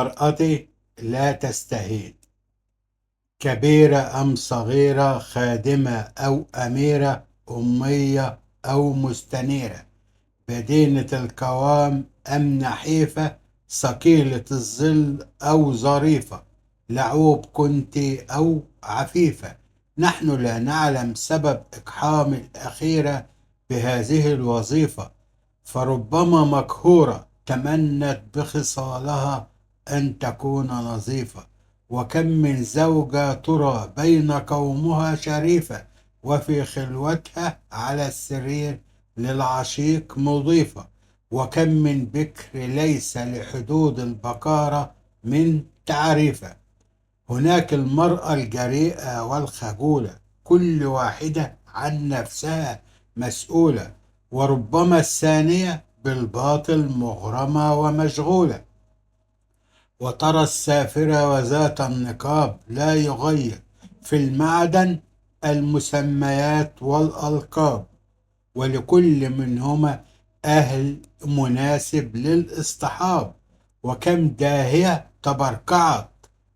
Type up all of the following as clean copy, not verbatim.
بالمرأة لا تستهين. كبيرة أم صغيرة، خادمة أو أميرة، أمية أو مستنيرة، بدينة القوام أم نحيفة، ثقيلة الظل أو ظريفة، لعوب كنت أو عفيفة. نحن لا نعلم سبب إقحام الأخيرة بهذه الوظيفة، فربما مقهورة تمنت بخصالها أن تكون نظيفة. وكم من زوجة ترى بين قومها شريفة، وفي خلوتها على السرير للعشيق مضيفة. وكم من بكر ليس لحدود البكارة من تعريفة. هناك المرأة الجريئة والخجولة، كل واحدة عن نفسها مسؤولة، وربما الثانية بالباطل مغرمة ومشغولة. وترى السافرة وذات النقاب لا يغير في المعدن المسميات والألقاب، ولكل منهما أهل مناسب للاصطحاب. وكم داهية تبرقعت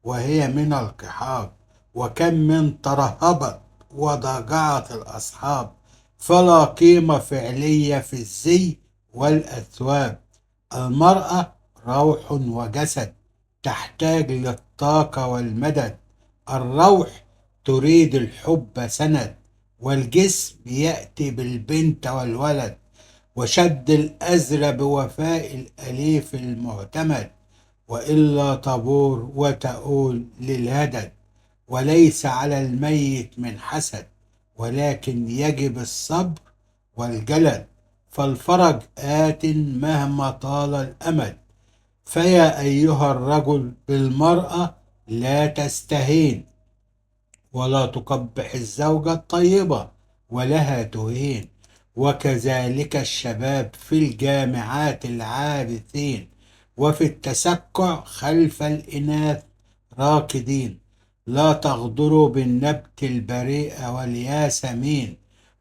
وهي من القحاب، وكم من ترهبت وضاجعت الأصحاب. فلا قيمة فعلية في الزي والأثواب. المرأة روح وجسد تحتاج للطاقة والمدد. الروح تريد الحب سند، والجسم يأتي بالبنت والولد. وشد الأزر بوفاء الأليف المعتمد، وإلا تبور وتؤول للهدد. وليس على الميت من حسد، ولكن يجب الصبر والجلد. فالفرج آت مهما طال الأمد. فيا أيها الرجل بالمرأة لا تستهين، ولا تقبح الزوجة الطيبة ولها تهين. وكذلك الشباب في الجامعات العابثين، وفي التسكع خلف الإناث راكدين. لا تغدروا بالنبت البريء والياسمين،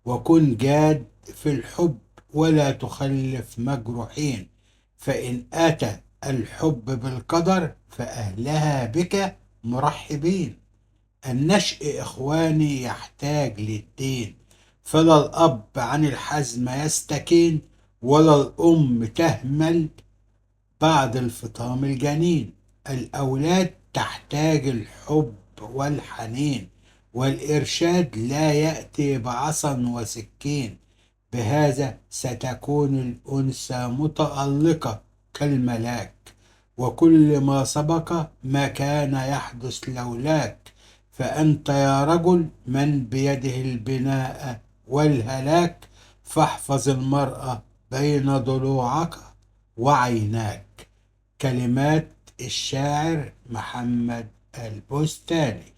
وكن جاد في الحب ولا تخلف مجروحين. فإن أتى الحب بالقدر فأهلها بك مرحبين. النشء إخواني يحتاج للدين، فلا الأب عن الحزم يستكين، ولا الأم تهمل بعد الفطام الجنين. الأولاد تحتاج الحب والحنين، والإرشاد لا يأتي بعصا وسكين. بهذا ستكون الأنثى متألقة كالملاك، وكل ما سبق ما كان يحدث لولاك. فأنت يا رجل من بيده البناء والهلاك، فاحفظ المرأة بين ضلوعك وعيناك. كلمات الشاعر محمد البستاني.